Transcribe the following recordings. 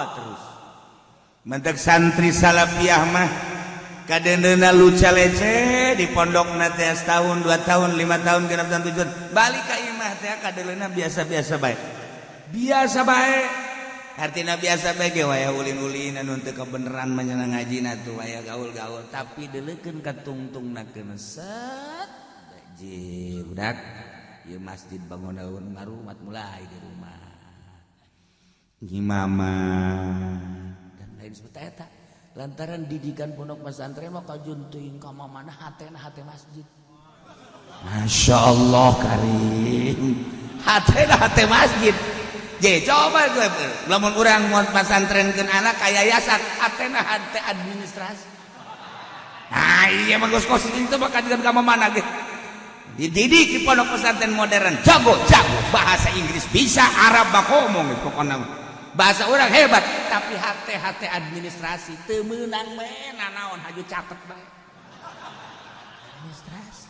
Allah terus. Mentek santri salafiyah mah kadendeuna luca lece di pondokna teh setahun, 2 tahun, 5 tahun, 6 tahun, 7 tahun. Balik ka imah teh kadendeuna biasa-biasa bae. Biasa bae. Artina biasa bae ge waya ulin-ulin anu teu kebeneran mah nya ngajina tuh waya gaul-gaul tapi deuleukeun ka tungtungna keun set. Je budak ieu masjid bangun ngarumat mulai di rumah. Ngimama dan lain seperti eta. Lantaran didikan pondok pesantren mah kajun teuing ka mana hatena hate masjid. Masya Allah karim. Hatena hate masjid. Je coba gue lamun urang mau pesantrenkeun anak ka yayasan hatena hate administrasi. Nah iya mah geus kos itu mah kajian ka mana ge. Dididik di pondok pesantren modern jago-jago bahasa Inggris bisa, Arab mah ngomong pokona bahasa orang hebat tapi hate-hate administrasi teu meunang naon haju catet bae administrasi.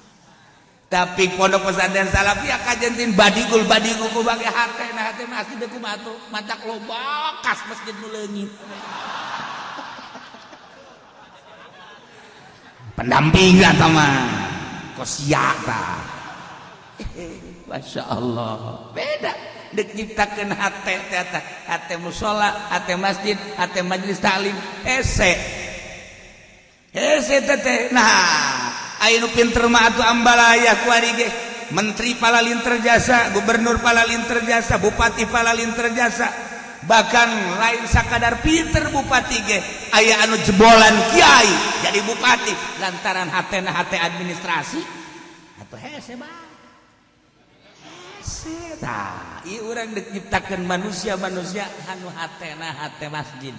Tapi pondok pesantren salafiyah kajentin badigul badigul ku bage hate na hate masjid deui kumaha tuh matak loba kas masjid nu leungit. Pendamping eta mah kos sia tah. Masya Allah beda dek nyiptakeun hate teh hate musala, hate masjid, hate majelis taklim hese hese teh. Nah aya nu pinter mah atuh ambalaya kuari ge menteri palalin terjasa, gubernur palalin terjasa, bupati palalin terjasa, bahkan lain sakadar pinter bupati ge aya anu jebolan kiai jadi bupati lantaran hatena hate administrasi atuh hese bae. Tah, ieu urang deuk nyiptakeun manusia-manusia anu hatena hate masjid.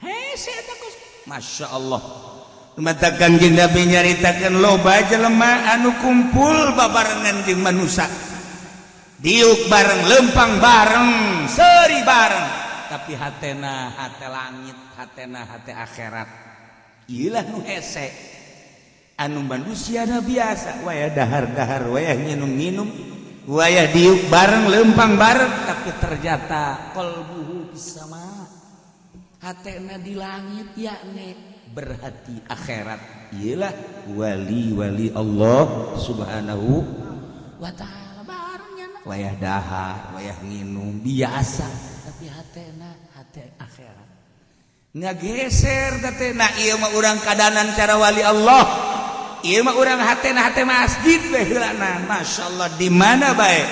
Hese eta kos. Masya Allah. Mata Kanjeng Nabi nyaritakeun loba jelema anu kumpul babarengan jeung manusia. Diuk bareng, lempang bareng, seuri bareng, tapi hatena hate langit, hatena hate akhirat. Ieu lah nu hese. Anu manusiana biasa, waya dahar-dahar, waya nginum-nginum, wayah diuk bareng lempang bareng tapi ternyata qalbuhu bisama hatena di langit yakni berhati akhirat. Iyalah wali-wali Allah Subhanahu wa ta'ala barengnya wayah dahar wayah nginum biasa tapi hatena hate akhirat ngageser teh. Nah ieu mah urang kadanan cara wali Allah. Ieu mah urang hatena hate masjid bae heulana. Masyaallah di mana bae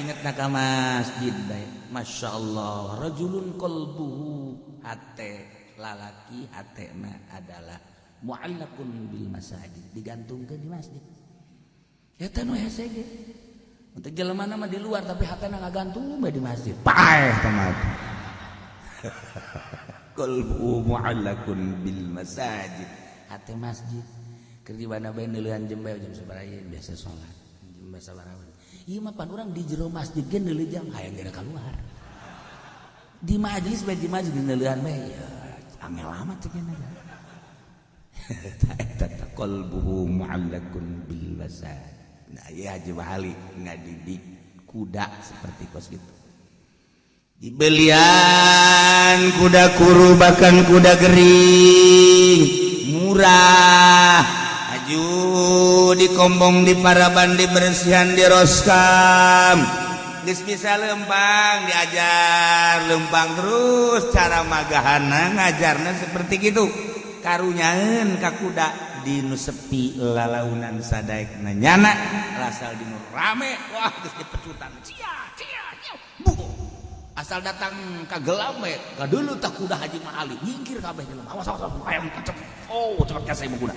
ingetna ka masjid bae. Masyaallah rajulun qalbuhu hate lalaki hatena adalah muallaqun bil masajid, digantungkeun di masjid. Eta nu hese ge. Untuk jelema mah di luar tapi hatena ngagantung bae di masjid. Paeh teh mah. Qalbuhu muallaqun bil masajid, hate masjid. Keur di mana bae neuleuhan jam bae jam sabaraha biasa salat jam sabaraha. Ieu mah pan urang di jero masjid ge neuleuh jam hayang geura kaluar. Di majelis bae di masjid neuleuhan bae ya angel amat teh kena. Eta qalbuhu muallaqun bil masajid. Nah ieu Haji Wali ngadidik kuda seperti kos gitu. Dibelian kuda kuru bahkan kuda gering murah. Aju dikombong di paraban dibersihan di roskam geus bisa lempang diajar lempang terus cara magahana ngajarna seperti gitu karunyaeun ka kuda di nu sepi lalaunan sadaekna nyana rasal di nu rame wah geus dipecutan cia cia cia bu asal datang ka gelam we ka dulu tah kuda Haji Mahali nyingkir kabeh jelema awas awas hayang kecep oh cepet ka saya kuda.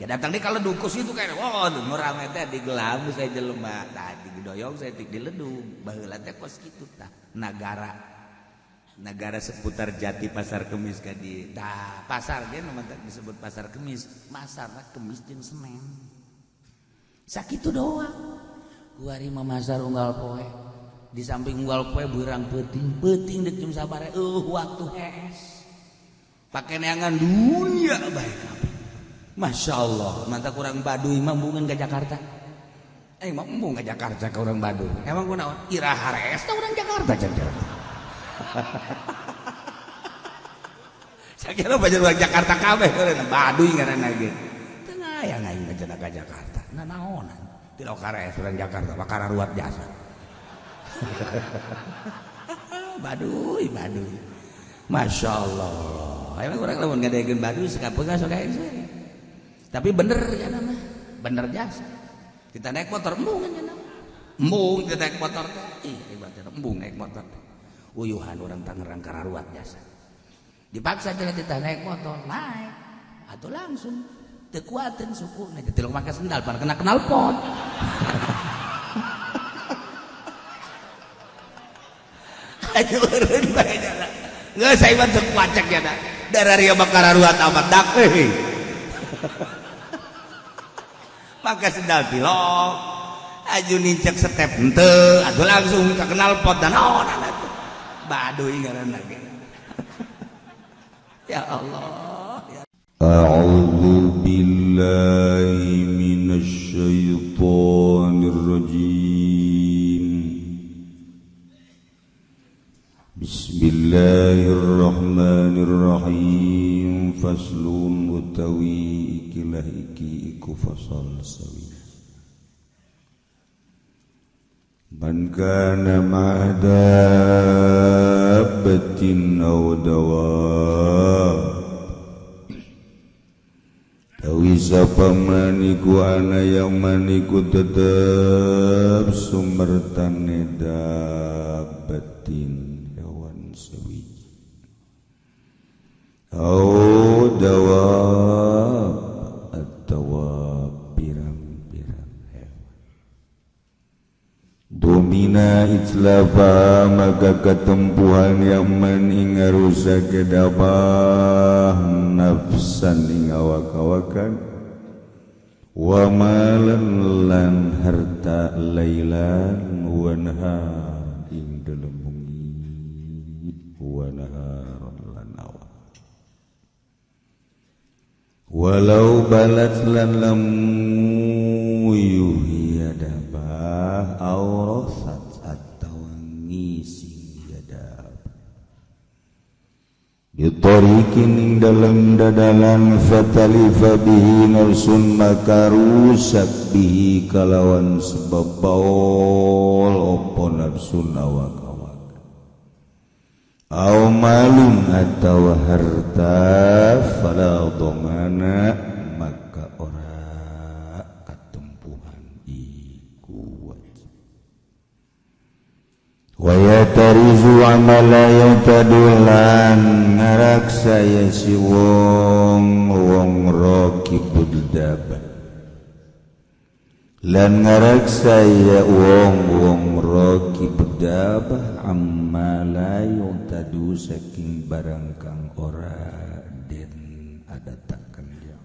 Ya datang deh kalau dukus itu kayak oh nu rame teh di gelam saya jelema tah didoyong saya di ledung baheula teh kos kitu tah nagara nagara seputar Jati Pasar Kemis ka di tah pasar ge nu disebut Pasar Kemis masarna Kemis jeung Senin sakitu doang kuari mah masar unggal poe di samping unggal poe beurang peuting peuting deuk jam sabaraha waktu hees pake neangan dunia bae kabeh. Masya Allah, mantap kurang Baduy mah embungan ke Jakarta. Mah embung ke Jakarta ke orang Baduy. Emang kunaon? Iraha harees tah urang Jakarta cenah. Sakira banjir urang Jakarta kabeh meureun Baduy ngaranna ge. Teu ngayang aing mah cenah ka Jakarta. Nah naonan? Ti lokara urang Jakarta bakara ruat jasa. Baduy, Baduy. Masya Allah. Emang urang lamun ngadegeun Baduy sakapeung sok aya seuri. Tapi bener ya mah. Bener jasa. Kita naik motor embung kan cenah. Embung kita naik motor teh. Ih, hebat embung naik motor teh. Uyuhan urang Tangerang kararuat jasa. Dipaksa cenah kita naik motor, naik. Atuh langsung teu kuateun sukuna, teu make sendal pan kena knalpot. Ayo eureun bae cenah. Geus saya mah teu kuacek cenah. Darah ria bakara ruat amat dak euy. Maka sendal pilok aju nincak step henteu atuh langsung ka knalpot dan naon atuh. Baduy ngaranna ge. Ya Allah ya. A'udzu billahi minasy syaithanir rajim. Bismillahirrahmanirrahim. Faslun utawi ikilah iki iku fasal sawi. Man kana ma'dabatin aw dawab tawi sapa maniku ana yang maniku tetep sumertane dabatin hewan sawiji aw dawab atawa pirang-pirang hewan domina itlafa maka ketempuhan yang man ing ngarusak kedabah nafsan ing awak-awakan wa malan lan harta lailan wa nahar ing dalem bengi wa nahar lan awak walau balat lan lamuyuh yadabah aurasat atawa ngising yadabah bitariqin ing dalem dadalan fatalifa bihi nafsun maka rusak bihi kalawan sebab baol opo nafsun awak-awak aw malun atawa harta fala dhamana maka ora katempuhan iku wajib wa yatarizu amala yatadulan ngaraksa ya si wong wong raqibud dabah lan ngaraksa ya wong wong raqibud dabah amma la yutadu saking barang kang ora den adataken ya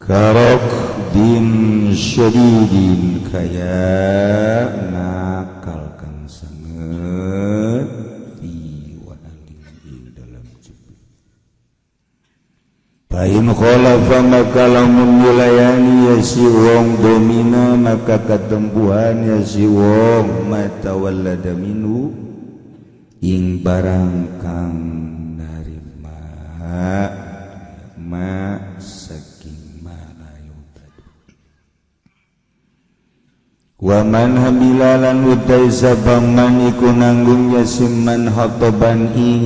karok din syadidin kaya nakal kang sanget Pain khalafa maka lamun wilayani ya si wong domina maka katempuhan ya si wong mata walada minhu ing barang kang narima ma saking ma layu tadu wa man hamilalan utai sabaman iku nanggung ya siman hatoban ing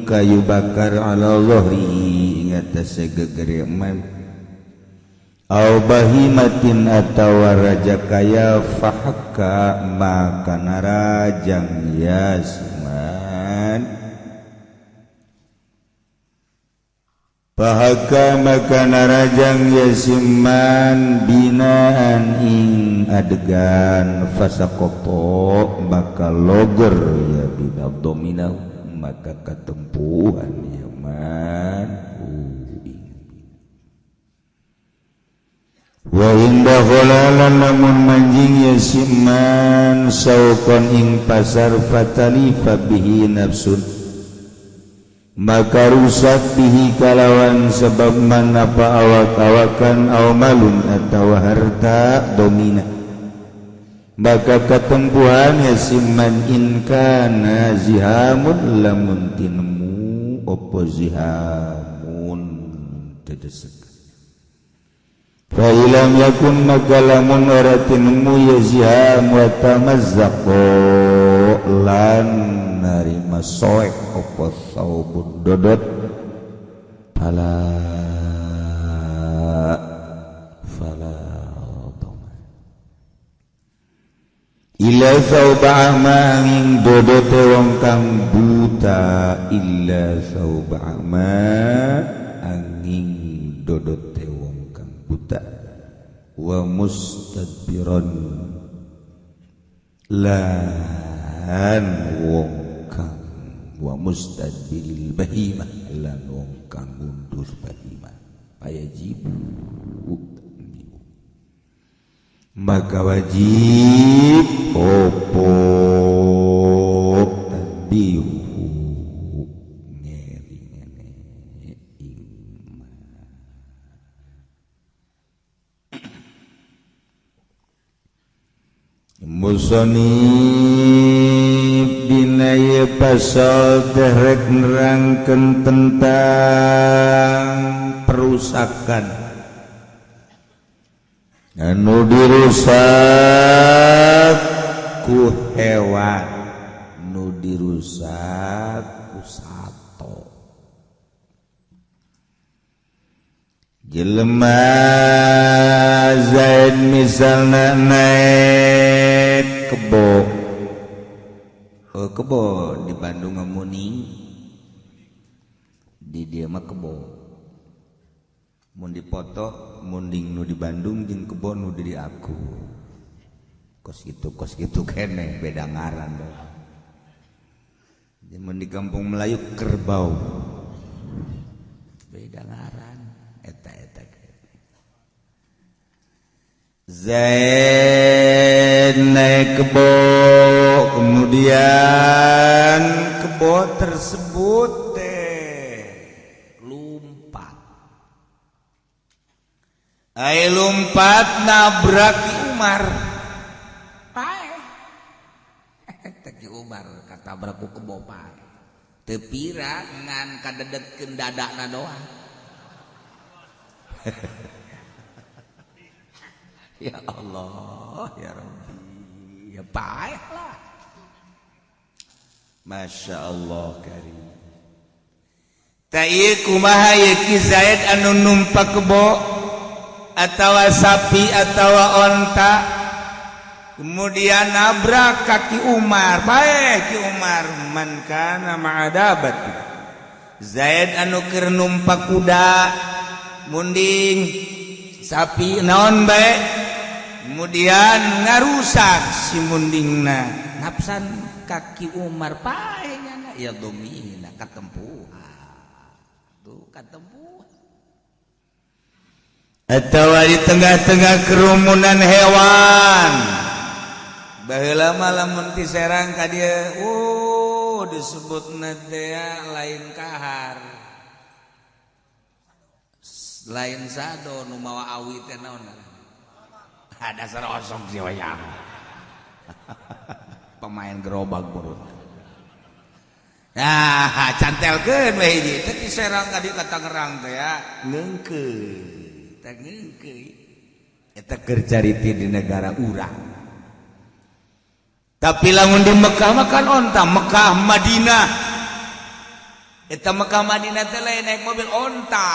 kayu bakar ala zuhri atas gegereman au bahimatin atawa raja kaya fahaka maka narajang yasman fahaka maka narajang yasman binaan ing adegan fasakoto maka loger ya bina domina maka ketempuhan yaman wa inda kholalan lamun manjing yasiman saukon ing pasar fatalifa bihi nafsun maka rusak bihi kalawan sebab man apa awak-awakan aw malun atawa harta domina Maka katempuhan ya siman in kana zihamun lamun tinemu opo zihamun tedesek. Fa ilam yakun maka lamun ora tinemu ya ziham wa tamazzaqo lan narima soek opo saubun dodot fala illa sauba ama angin dodote wong kang buta illa sauba ama angin dodote wong kang buta wa mustadbiran lan wong kang wa mustadbiril bahimah lan wong kang mundur bahimah payajibu maka wajib opo tanbihu ngelingene iman. Musonib dina ieu pasal teh rek nerangkeun tentang perusakan anu dirusak ku hewan, nu dirusak ku sato. Jelema Zaid misalna naik kebo, oh, kebo di Bandung ngamuning, di dia mah kebo. Mun dipoto munding nu di Bandung jeung kebo nu di aku kos gitu kene beda ngaran doang. Mun di kampung Melayu kerbau beda ngaran eta eta kene. Zaid naik kebo, kemudian kebo tersebut ai lumpat nabrak Ki Umar. Paeh. Teh Ki Umar katabrak ku kebo paeh. Teu pira ngan kadedetkeun dadana doang. Ya Allah, ya Rabbi. Ya paeh lah. Masya Allah karim. Tah ieu kumaha ieu Ki Zaid anu numpak kebo atawa sapi atawa onta kemudian nabrak kaki Umar, bae Ki Umar man kana ma'adabat. Zaid anu keur numpak kuda munding sapi naon bae kemudian ngarusak si mundingna napsan kaki Umar pae nyana ya domina katempuhan tuh katempuhan. Atau di tengah-tengah kerumunan hewan baheula mah lamun ti Serang ka dieu disebutna teh lain kahar lain sado nu mawa awi teh naon ada serosok si wayang pemain gerobak burut. Nah cantelkeun we hiji teh ti Serang ka dieu ka Tangerang teh ya ngeungkeun eta keur cariti di negara urang. Tapi lamun di Mekah makan onta, Mekah Madinah. Eta Mekah Madinah teh lain naik mobil onta.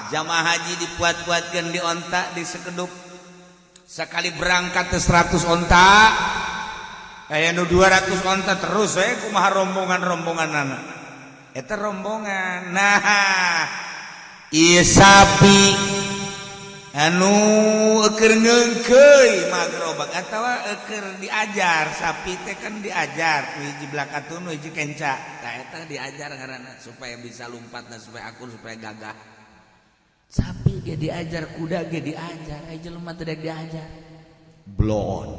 Jamaah haji dipuat-puatkeun di onta di sekedup. Sekali berangkat teh 100 onta. Aya nu 200 onta terus we kumaha rombongan-rombonganana. Eta rombongan. Nah, ieu sapi anu eukeur ngeungkeuy mah gerobak atawa eukeur diajar sapi teh kan diajar hiji belakatun hiji kenca tah eta diajar ngaranna supaya bisa lompatna supaya akur supaya gagah. Sapi ge diajar, kuda ge diajar, aya jelema teh diajar blon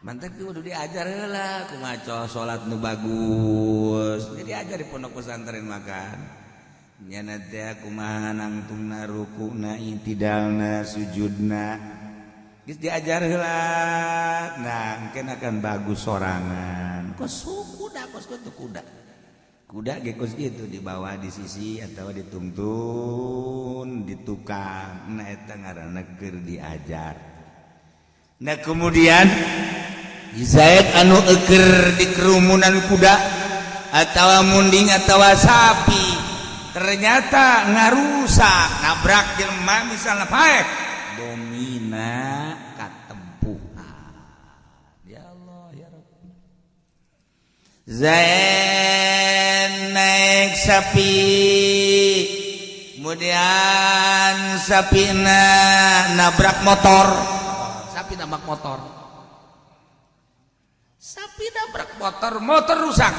mantek ge kudu diajar heula kumaha salat nu bagus ge diajar di pondok pesantren makan nyana teh kumaha nangtungna rukuna itidalna sujudna Geus diajar heula. Nah, mungkin akan bagus sorangan. Kos kuda, kos kuda kuda. Kuda ge kos kitu dibawa di sisi atau dituntun di tukang. Nah eta ngaranna keur diajar. Nah kemudian Zaid anu eker di kerumunan kuda atau munding atau sapi ternyata ngarusak nabrak jelema misalnya paeh domina katempuhan. Ya Allah ya Rabbi. Zaid naik sapi kemudian sapina nabrak motor. Sapi nabrak motor. Sapi nabrak motor, motor rusak.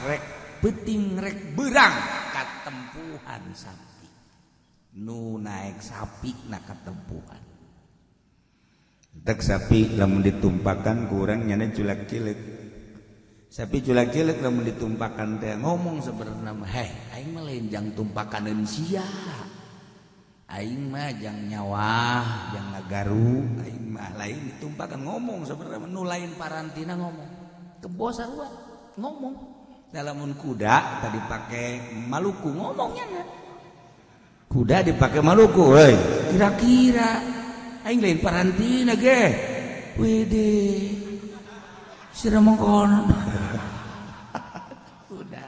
Rek peuting rek beurang katempuhan sapi. Nu naik sapi na katempuhan. Tek sapi lamun ditumpakan kurang nyana culak cilik. Sapi culak cilik lamun ditumpakan teh ngomong sebenarnya mah, heh aing mah lain jang tumpakaneun sia. Aing mah jang nyawah, jang ngagaru, aing mah lain ditumpakan ngomong sebenarnya nu lain parantina ngomong. Kebo sarua ngomong. Lamun kuda tadi pakai Maluku ngomongnya enggak. Kuda dipakai Maluku, woi. Kira-kira aing lain parantina ge. Wede. Sira mongkon. Kuda.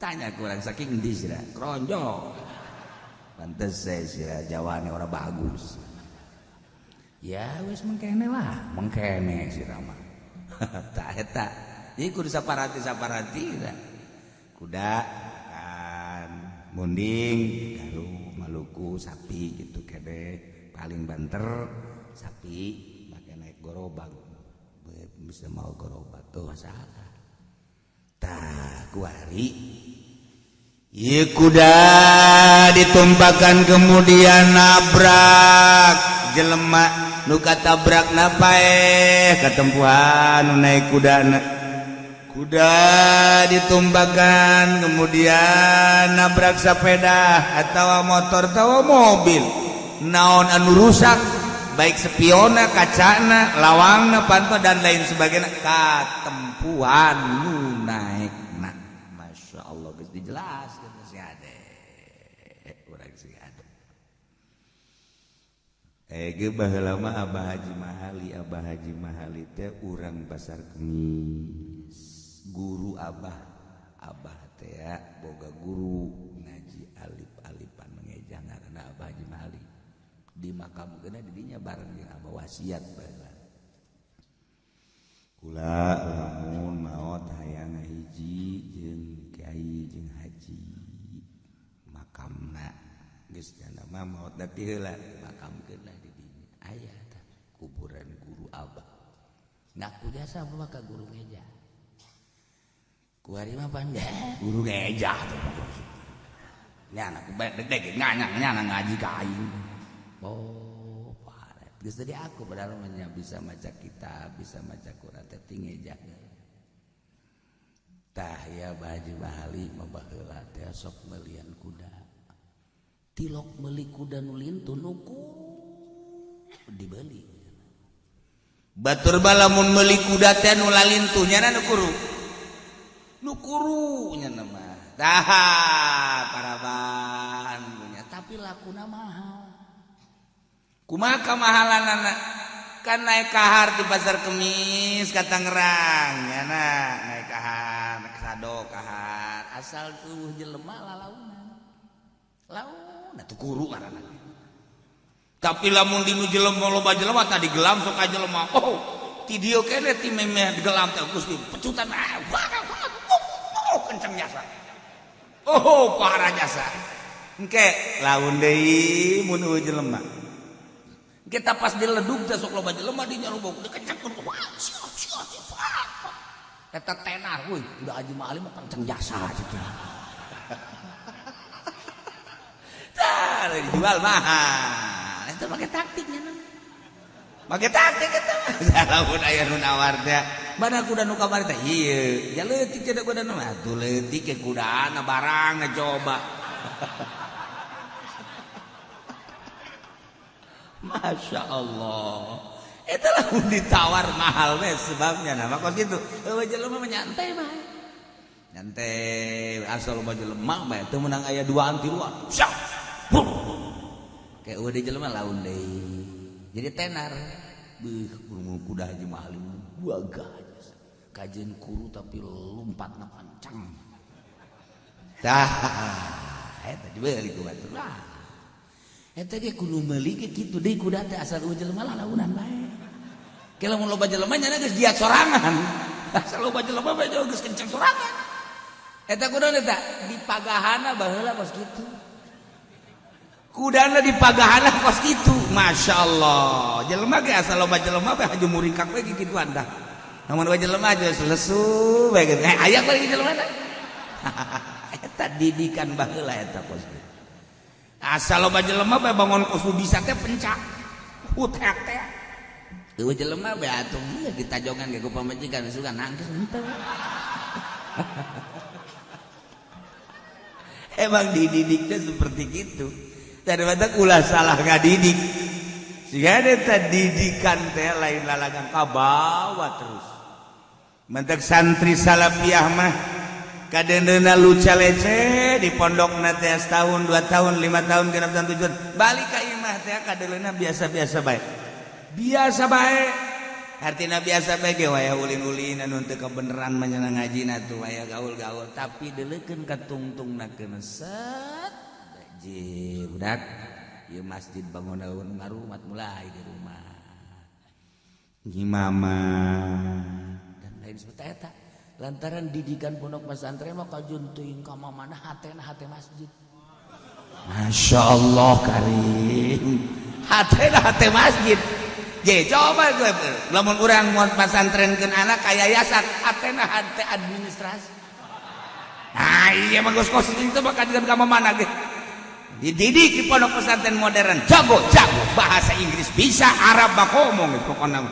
Tanya kurang saking endi sira? Kronjo. Pantes saya sira Jawane ora bagus. Ya wis mengkene lah, mengkene sira mah. Tak eta. Ieu kudu saparati-saparati kuda kan munding garu Maluku sapi gitu kede paling banter sapi make naik gerobak bisa mau gerobak tuh salah tah kuari ieu kuda ditumpakan kemudian nabrak jelema nu katabrak na paeh katempuhan nu naik kudana. Kuda ditumbakan kemudian nabrak sepeda atau motor atau mobil naon anu rusak baik spiona kacana lawangna panto dan lain sebagainya katempuhan nu naekna. Masya Allah geus dijelaskeun si ade urang si ade ge baheula mah Abah Haji Mahali, Abah Haji Mahali teh urang Pasar Kemis. Guru abah, abah teh boga guru ngaji alif-alifan mengeja ngaranna Abah Haji Mahali. Di makam geuna di dinya bareng jeung abah wasiat baheula. Kula lamun maot hayang ngahiji jeung kiai jeung haji makamna geus jana mah maot da ti heula makamkeun lah di dinya. Aya tah kuburan guru abah. Ngaku jasa mah ka guru ngeja. Kuari mah pandai guru ngejah tuh. Nyana ku deg-deg nyana ngaji ka aing. Oh, paret. Geus tadi aku padahal mah bisa maca kitab, bisa maca Quran teh ngejah. Tah ya Bah Haji Mahali mah baheula teh sok meulian kuda. Tilok meuli kuda nu lintu nu dibeli. Batur balamun meuli kuda teh nu lalintuh nyana nu kuru. Nu kuru nya mah. Tah paraban punya tapi lakuna mahal. Kumaha kamahalanana? Kan naik kahar di Pasar Kemis ka Tangerang nya na naik kahar, naik sado kahar. Asal tuh jelema lalaunan. Launa tuh kuru ngaranna. Tapi lamun dinu jelema loba jelema tadi gelam sok jelema. Oh, ti dieu kene ti memeh gelam teh Gusti pecutan ah. Oh, kenceng jasa. Oh, parah jasa. Engke laun deui mun eueuh jelema. Kita pas diledug teh sok loba jelema di nya loba kenceng. Eta tenar euy, udah Haji Mahali mah kenceng jasa gitu. Tah, dijual mahal. Eta make taktiknya. Make taktik eta mah. Lamun aya nu nawar teh, mana kuda nu kamari teh? Ieu, ja leutik cenah kuda nu. Atuh leutik ke kudana barang coba. Masya Allah. Eta lamun ditawar mahal we sebabnya nah kos kitu. Eueuh jelema mah nyantai bae. Nyantai asal loba jelema bae teu meunang aya duaan tiluan. Siap. Kayak eueuh di jelema laun deui. Jadi tenar. Beuh burung kuda haji mahal gagah. Kajen kuru tapi lompatna pancang. Tah eta dibeli ku batur. Eta ge kudu meuli ge kitu deui kuda teh asal eueuh jelema lah launan bae. Ke lamun loba jelema nya geus giat sorangan. Asal loba jelema bae geus kenceng sorangan. Eta kuda eta dipagahana baheula kos kitu. Kudana dipagahana kos kitu. Masyaallah. Jelema ge asal loba jelema bae haju muringkak we kikituan tah. Lamun loba jelema geus lesu bae geus. Aya bari jelema teh. Eta didikan baheula eta kos kitu. Asal loba jelema bae bangun kos nu bisa teh pencak. Hutek teh. Eueuh jelema bae atuh ditajongan ge ku pamajikan suka nangis henteu. Emang dididiknya seperti gitu. Daripada ulah salah ngadidik. Siga eta didikan teh lain lalagan kabawa terus. Mentek santri salafiyah mah kadendeuna luca lece di pondokna teh setahun, 2 tahun, 5 tahun, 6 tahun, 7 tahun. Balik ka imah teh kadendeuna biasa-biasa bae. Biasa bae. Artina biasa bae ge waya ulin-ulin anu teu kabeneran mah nya ngajina tuh waya gaul-gaul tapi deuleukeun ka tungtungna keun set. Je budak ieu masjid bangun ngarumat mulai di rumah. Ngimama dan lain seperti eta. Lantaran didikan pondok pesantren mah kajun teuing ka mamana hatena hate masjid. Masya Allah karim. Hatena hate masjid. Je coba gue lamun urang mau pesantrenkeun anak ka yayasan hatena hate administrasi. Nah iya mah geus kos itu mah kajian ka mamana ge. Dididik di pondok pesantren modern jago-jago bahasa Inggris bisa, Arab mah ngomong pokona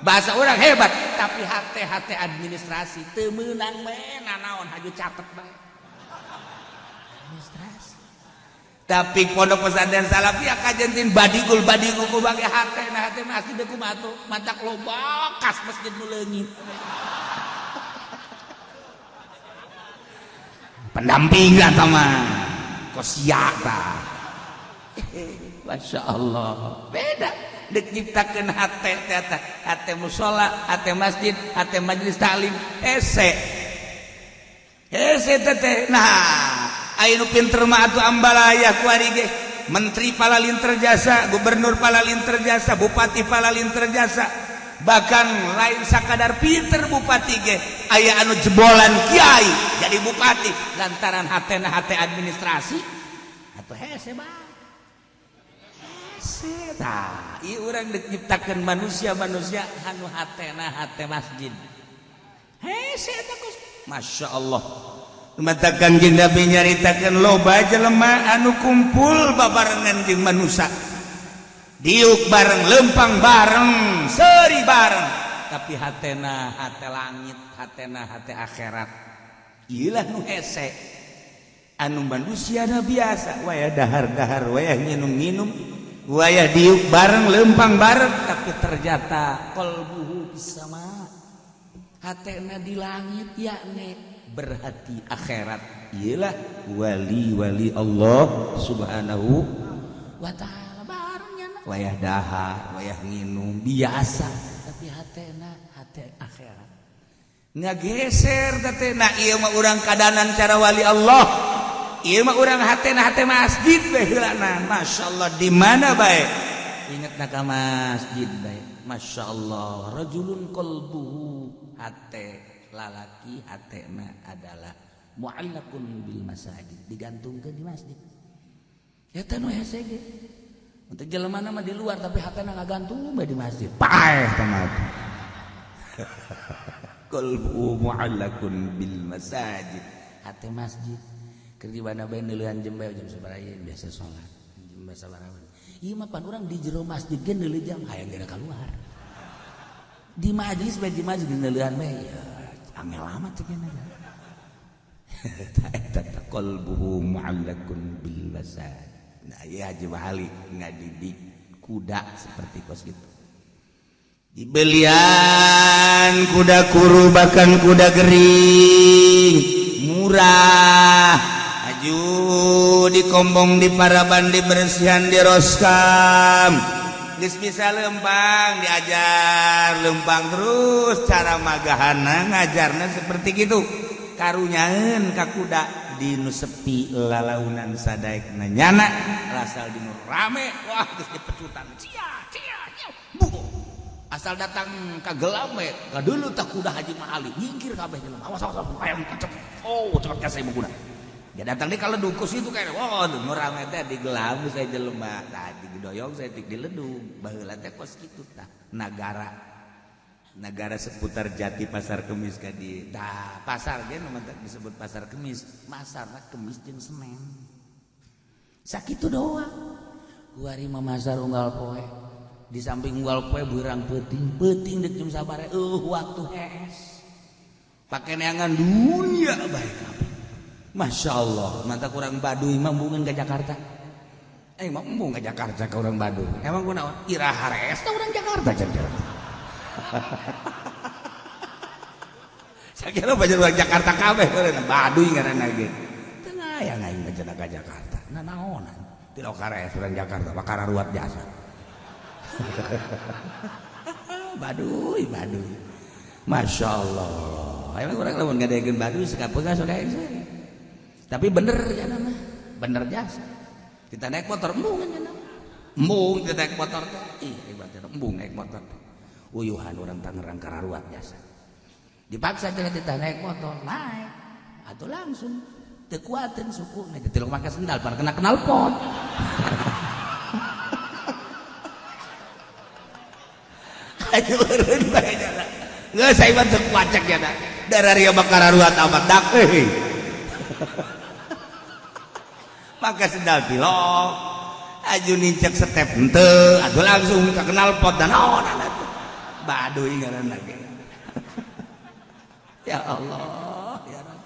bahasa orang hebat tapi hate-hate administrasi teu meunang we nanaon haju catet bae administrasi. Tapi pondok pesantren salafiyah kajentin badigul badigul ku bage hate na hate masjid deui kumaha tuh matak loba kas masjid nu leungit pendampingan sama kos ta. Masya Allah beda dek nyiptakeun hate teh hate musala, hate masjid, hate majelis taklim hese hese teh. Nah aya nu pinter mah atuh ambalaya kuari ge menteri palalin terjasa, gubernur palalin terjasa, bupati palalin terjasa, bahkan lain sakadar pinter bupati ge aya anu jebolan kiai jadi bupati lantaran hatena hate administrasi atuh hese bae hese tah. Ieu urang deuk nyiptakeun manusia-manusia anu hatena hate masjid hese eta kos. Masya Allah. Mata Kanjeng Nabi nyaritakeun loba jelema anu kumpul babarengan jeung manusia diuk bareng, lempang bareng, seuri bareng, tapi hatena hate langit, hatena hate akhirat. Ieulah nu hese anu manusia na biasa waya dahar-dahar, waya nginum-nginum, waya diuk bareng, lempang bareng, tapi ternyata qalbuhu bisama, hatena di langit yakni berhati akhirat. Ieulah wali-wali Allah Subhanahu wa ta'ala. Wayah dahar, wayah nginum biasa, tapi hatena hate akhirat. Ngageser hatena ieu mah urang kadanan cara wali Allah. Ieu mah urang hatena hate masjid bae heulana. Masyaallah di mana bae? Ingetna ka masjid bae. Masyaallah, rajulun qalbuhu hate lalaki hatena adalah mu'allaqun bil masajid, digantungkeun di masjid. Eta nu hese ge. Untuk jelema mah di luar tapi hatena ngagantung bae di masjid. Paeh tah. Qalbu mu'allaqun bil masajid. Hate masjid. Keur di mana bae neuleuhan jam bae jam sabaraha biasa salat. Jam sabaraha. Ieu mah pan urang di jero masjid ge neuleuh jam hayang geura kaluar. Di majelis bae di masjid neuleuhan bae ya angel amat cenah. Eta qalbuhu mu'allaqun bil masajid. Nah, iya Haji Wali ngadidik Kuda seperti kos gitu. Dibelian kuda kuru bahkan kuda gering murah. Aju dikombong di paraban dibersihan di roskam. Geus bisa lempang diajar lempang terus cara magahana ngajarna seperti gitu. Karunyaeun ka kuda di nu sepi lalaunan sadaekna nyana rasal di nu rame wah geus dipecutan cia cia cia bu asal datang ka gelam we ka dulu tak kuda Haji Mahali nyingkir kabeh jelema awas awas hayang kacep oh cepet ka saya kuda dia datang di kalau dukus itu kayak wah nu rame teh di gelam saya jelema tah didoyong saya tik di ledung baheula teh kos kitu tah negara seputar Jati Pasar Kemis ka dieu. Tah pasar ge nu disebut Pasar Kemis, masarna Kemis jeung Senen. Sakitu doang. Kuari mah masar unggal poe. Di samping unggal poe beurang peuting, peuting deuk jam sabaraha waktu hees. Pake neangan dunia bae kabeh. Masya Allah, mantap kurang Baduy mah embungeun ka Jakarta. Mah embung ka Jakarta ka urang Baduy. Emang kunaon? Iraha hees tah urang Jakarta cenah. Saya kira banyak orang Jakarta kabeh Baduy ngaranna ge. Teu aya aing mah cenah ka Jakarta. Nah naonan? Teu kares urang Jakarta, bakara ruat jasa. Baduy, Baduy. Masya Allah. Emang urang lamun ngadegeun Baduy sekapeung sok daek. Tapi bener cenah mah. Bener jasa. Kita naik motor embung cenah. Embung kita naik motor teh. Ih, hebat embung naik motor. Uyuhan orang Tangerang kararuat jasa. Dipaksa cenah titah naik motor, naik. Atau langsung teu kuateun suku na tilok make sendal pan kena knalpot. Ayo eureun bae nya. Geus saya mah teu kuacek nya. Dararia mah kararuat amat dak euy. Maka sendal tilok. Aju nincak step henteu, atuh langsung ka knalpot dan naon atuh. Baduy ngaranna ge. Ya Allah, ya Rabb.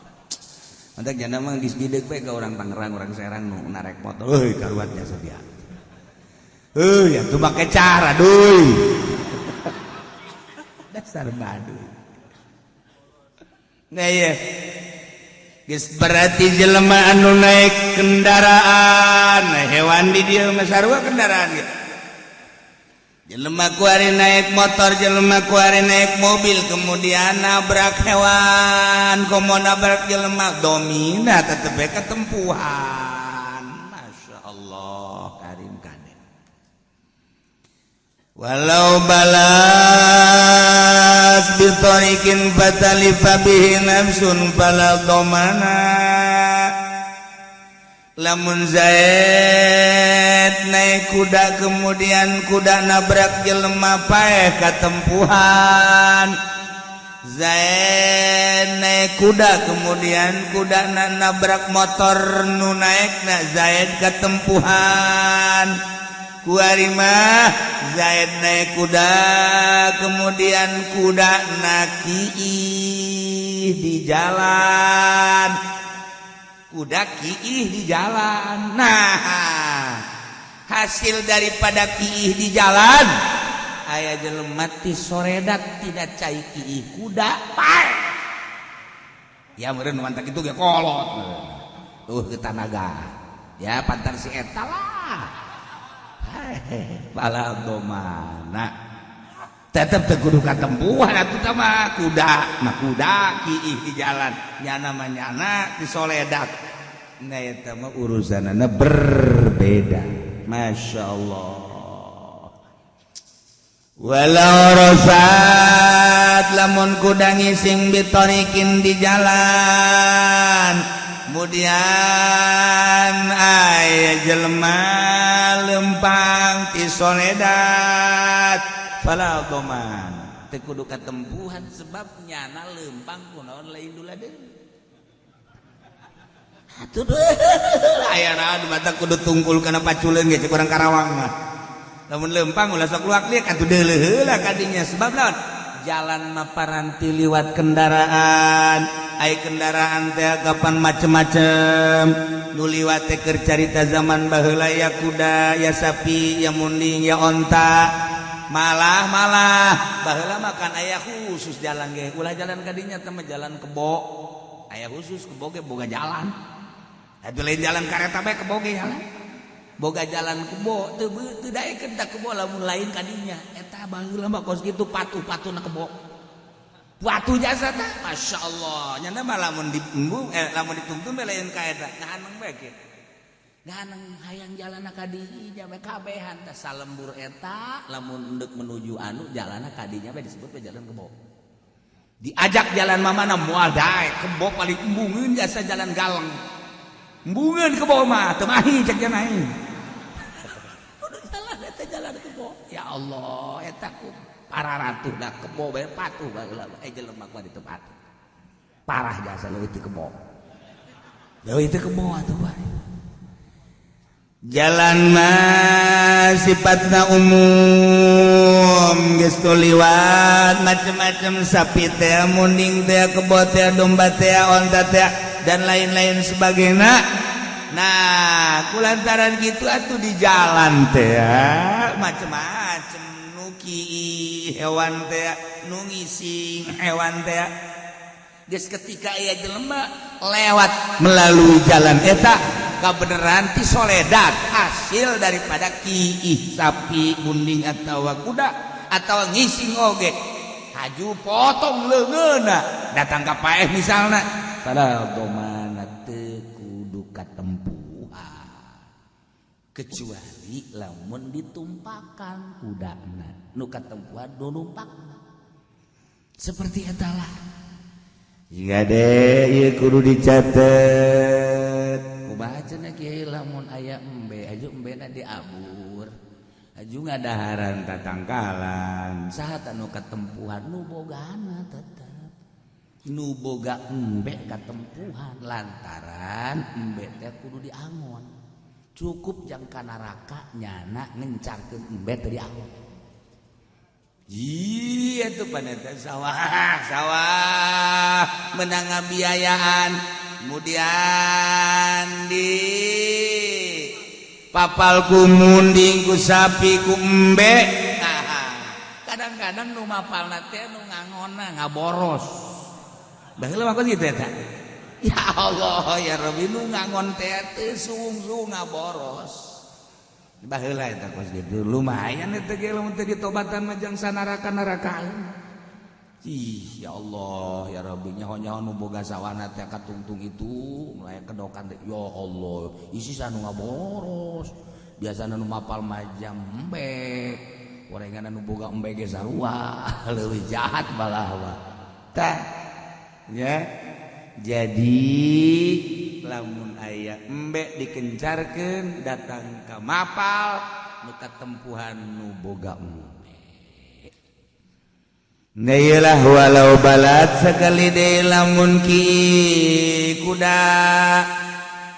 Mantak janda mah geus gideg bae ka urang Tangerang, urang Serang nu narek motor, euy karuat jasa dia. Euy atuh make cara duy. Dasar baduy. Nah ieu. Geus berarti jelema anu naik kendaraan, hewan di dieu mah sarua kendaraan ge. Jelema kuari naik motor, jelema kuari naik mobil, kemudian nabrak hewan, komo nabrak jelema, domina tetep bae ketempuhan. Masya Allah, karim kade. Walau balas bitarikin fatalifa bihi nafsun fala domana. Lamun Zaid naik kuda kemudian kuda nabrak jelema paeh katempuhan. Zaid naik kuda kemudian kuda nabrak motor nu naekna Zaid katempuhan. Kuari mah Zaid naik kuda kemudian kuda nakiih di jalan. Kuda kiih di jalan. Nah, hasil daripada kiih di jalan aya jelema ti soredat tidak cai kiih kuda pae. Ya meureun mantak itu ge kolot. Tuh ke tanaga. Ya pantar si eta lah. Pala domana. Tetep teu kudu katempuhan atuh tah mah kuda mah kuda kiih di jalan nyana mah nyana ti soledak. Nah eta mah urusanana berbeda. Masya Allah. Walau rosat lamun kuda ngising bitarikin di jalan kemudian aya jelema lempang ti soledat fala doman teu kudu katempuhan sebab nyana lempang kunaon lain duladeun. Atuh aya naon mata kudu tungkul kana paculeun ge cek urang Karawang mah. Lamun lempang ulah sok luak liak atuh deuleuh heula ka dinya sebab naon? Jalan mah paranti liwat kendaraan. Ai kendaraan teh kapan macem-macem nu liwat teh keur carita zaman baheula ya kuda ya sapi ya munding ya onta. Malah malah baheula mah kan aya khusus jalan ge ulah jalan kadinya teh mah jalan kebo aya khusus kebo ge boga jalan. Atuh lain jalan kareta bae kebo ge jalan. Boga jalan kebo teu teu daekeun ta kebo lamun lain kadinya. Eta baheula mah kos kitu patuh-patuhna kebo. Patuh jasa teh Masya Allah. Nyana mah lamun diembung lamun dituntun bae lain ka eta ngahaneng bae ge. Ngahaneng hayang jalanna ka dinya bae kabehan teh salembur eta lamun endek menuju anu jalanna ka dinya bae disebut bae jalan kebo. Diajak jalan mamana moal daek kebo paling embungeun jasa jalan galeng. Embungeun kebo mah teu mahi cek cenah aing. Kudu jalan eta jalan kebo. Ya Allah eta ku para ratuh da kebo bae patuh baheula jelema kuat itu patuh. Parah jasa leuwih teu kebo. Leuwih teu kebo atuh bae. Jalan mah sifatna umum geus liwat macem-macem sapi teh munding teh kebo teh domba teh onta teh dan lain-lain sebagainya. Nah kulantaran gitu atuh di jalan teh macem-macem nuki hewan teh nu ngising hewan teh geus ketika aya jelema lewat melalui jalan eta kabeneran ti soledat hasil daripada kiih sapi munding atawa kuda atau ngising oge haju potong leungeunna datang ka paeh misalna padahal domana teu kudu katempuhan kecuali lamun ditumpakan kudana nu katempuhan nu numpakna seperti eta lah. Jika deh ieu kudu dicatet kumaha cenah kiai lamun aya embe aju embena diabur aju ngadaharan tatangkalan saha tah nu katempuhan nu bogana tetep nu boga embe katempuhan lantaran embe teh kudu diangon cukup jang ka neraka nyana ngencarkeun embe teh diangon. Iya tuh paneta sawah sawah menang ngabiayaan kemudian di papal ku munding ku sapi ku embe. Kadang-kadang nu mapalna teh nu ngangonna ngaboros baheula mah kitu eta. Ya Allah ya Rabbi nu ngangon teh teu suung-suung ngaboros baheula eta kos kitu lumayan eta ge lamun teu ditobatan mah jang sanaraka-narakaan. Ih ya Allah ya Rabbi nyaho-nyaho nu boga sawahna teh katungtung itu aya kedokan teh ya Allah isi sanu ngaboros biasana nu mapal mah jam embe gorengan nu boga embe ge sarua leuwih jahat malah mah tah ya. Jadi lamun aya embe dikencarkeun datang ka mapal nu katempuhan nu boga embe. Nailah walau balat sekali deui lamun ki kuda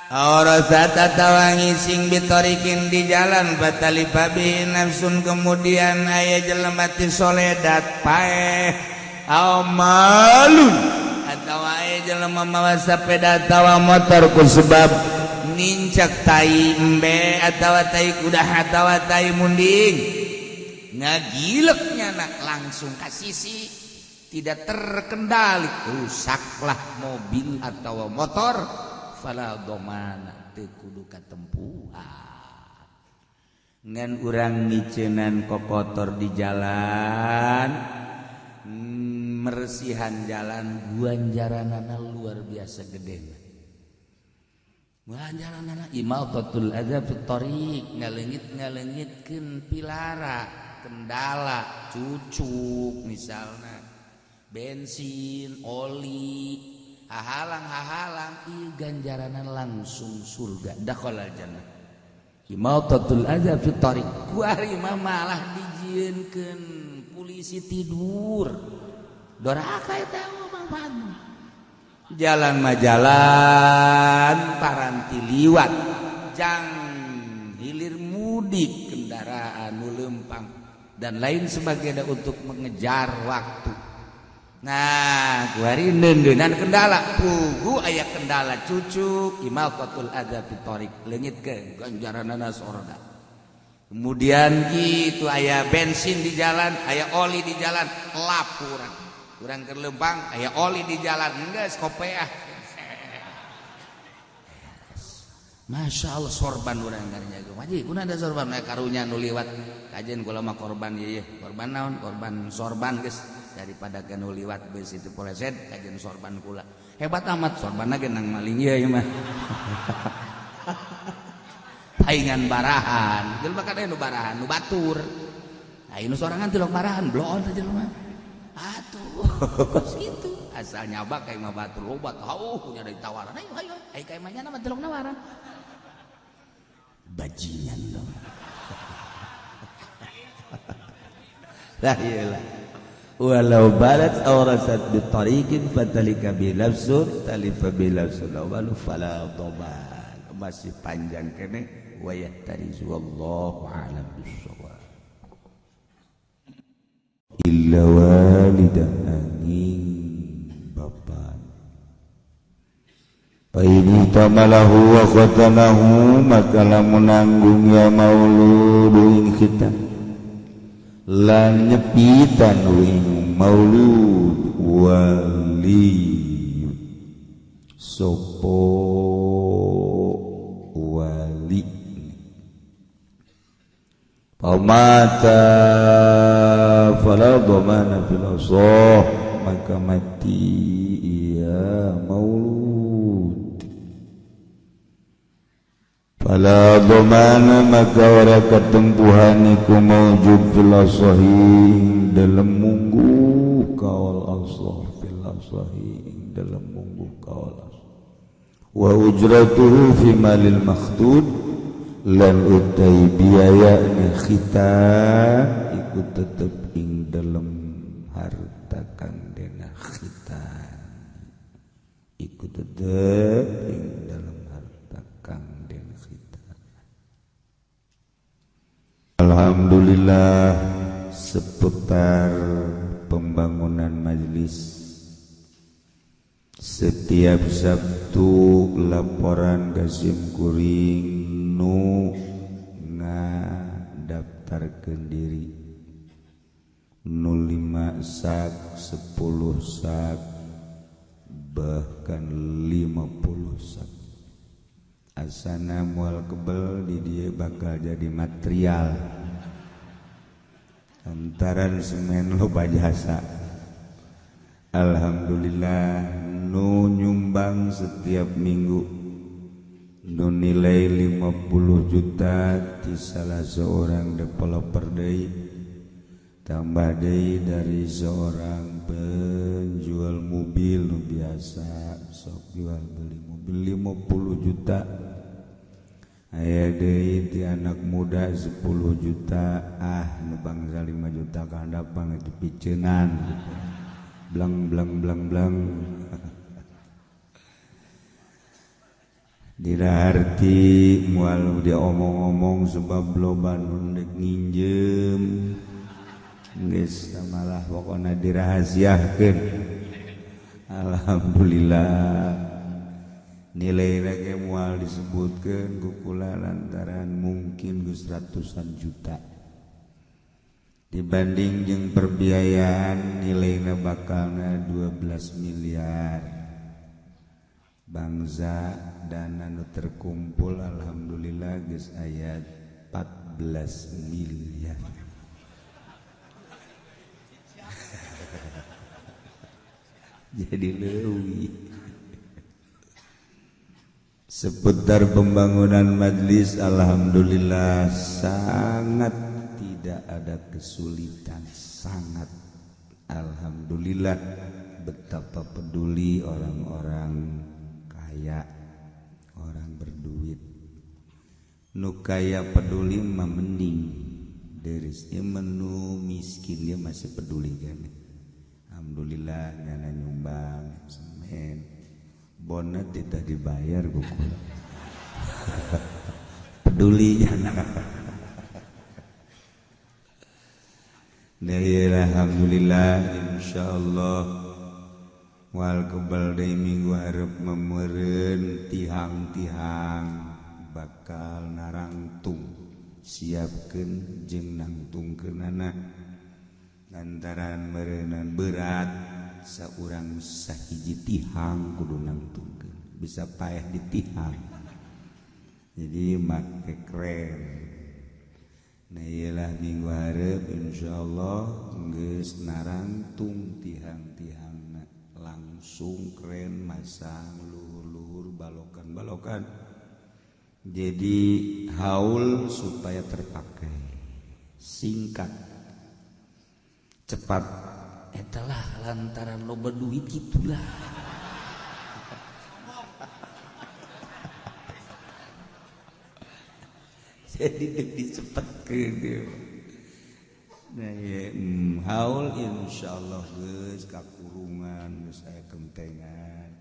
aurasat atawa ngising bitorikin di jalan batalifa bi nafsun kemudian aya jelema ti soledat paeh au malun atawa aya jelema mawa sepeda atawa motor ku sebab nincak tai embe atawa tai kuda atawa tai munding ngagileknya nak langsung ka sisi tidak terkendali rusaklah mobil atau motor fala domana teu kudu katempuhan ngan urang ngiceunan kokotor di jalan meresihan jalan ganjaranana luar biasa gedena. Ganjaranana imaltatul adza fit thariq ngalengit-ngalengitkeun pilara kendala cucuk misalna bensin oli hahalang-hahalang ieu ganjaranan langsung surga dakhalal jannah. Imaltatul adza fit thariq kuari mah malah dijieunkeun polisi tidur doraka eta manfaatna. Jalan mah jalan paranti liwat jang hilir mudik kendaraan nu leumpang dan lain sebagainya untuk mengejar waktu. Nah, kuari neundeunan kendala, pugu aya kendala cucuk imalqatul adza fi thariq, leungitkeun ganjaranana sorga. Kemudian gitu aya bensin di jalan, aya oli di jalan, lap urang. Urang keur leumpang aya oli di jalan, geus kopeah. Masya Allah sorban urang karinya ge. Wajib kuna ada sorban aya karunya nu liwat kajen kula mah korban ieu korban naon? Korban sorban geus. Daripada kanu liwat geus itu poleset kajen sorban kula. Hebat amat sorbanna ge nang maling ieu mah. Paingan barahan. Jelema kan aya nu barahan, nu batur. Aya nu sorangan tilok barahan, bloon teh jelema. Atuh, kos kitu. Asal nyabak ka imah batur loba tau punya dari tawaran. Ayo ayo, ai ka imahnya mah tilok nawaran. Bajingan dong. Lah iyalah. Walau balat awrasat bi tariqin fatalika bi nafsun talifa bi nafsun walu fala dhaman. Masih panjang kene wa yahtarizu wallahu a'lam bissawab. Illa walidan angin bapa. Fa in tamalahu wa qatalahu maka lamun nanggung ya maulud ing kita lan nyepitan ing maulud wali sopo wali pamata fala dhamana fil asah maka mati ia maulud fala dhamana maka ora ketempuhan iku maujud fil asahi dalem munggu kaul asah fil asahi dalem munggu kaul asah wa ujratuhu fi malil makhdud lan utai biaya khitan iku tetep ing dalem harta kang dena khitan iku tetep ing dalem harta kang dena khitan. Alhamdulillah seputar pembangunan majelis setiap Sabtu laporan Gasim kuring nu ngadaftarkeun diri 05 sak 10 sak bahkan 50 sak asana mual kebel di dia bakal jadi material antaran semen loba jasa. Alhamdulillah nu nyumbang setiap minggu nu nilai 50 juta di salah seorang developer deui tambah deui dari seorang penjual mobil nu biasa sok jual beli mobil 50 juta aya deui ti anak muda 10 juta ah nu bangsa 5 juta ka handap itu piceunan gitu. Blang blang blang blang diraharti mual dia omong-omong sebab loba nu deuk nginjem geus malah pokona dirahasiakeun. Alhamdulillah nilai ge moal disebutkeun ku kula lantaran mungkin geus ratusan juta dibanding jeung perbiayaan nilainya bakalna 12 miliar bangsa dana nu terkumpul alhamdulillah geus aya 14 miliar. Jadi leuwih. Seputar pembangunan majlis alhamdulillah sangat tidak ada kesulitan, sangat alhamdulillah betapa peduli orang-orang kaya, orang berduit. Nu kaya peduli mah mending deris ieu menu miskin dia masih peduli kan. Alhamdulillah nyana nyumbang semen bonet tidak dibayar buku. Peduli nyana. Nah, alhamdulillah insyaallah Moal kebal deui minggu hareup memeureun tihang-tihang bakal narangtung siapkeun jeung nangtungkeunana lantaran meureunan berat saurang sahiji tihang kudu nangtungkeun bisa paeh di tihang jadi make keren. Nah iyalah minggu hareup insyaallah geus narangtung tihang-tihangna langsung keren masang luhur-luhur balokan-balokan jadi haul supaya terpakai singkat cepat. Etalah lantaran loba duit gitulah. Jadi dicepetkeun dia. Nah ya, haul insyaallah geus kakurungan geus aya kentengan.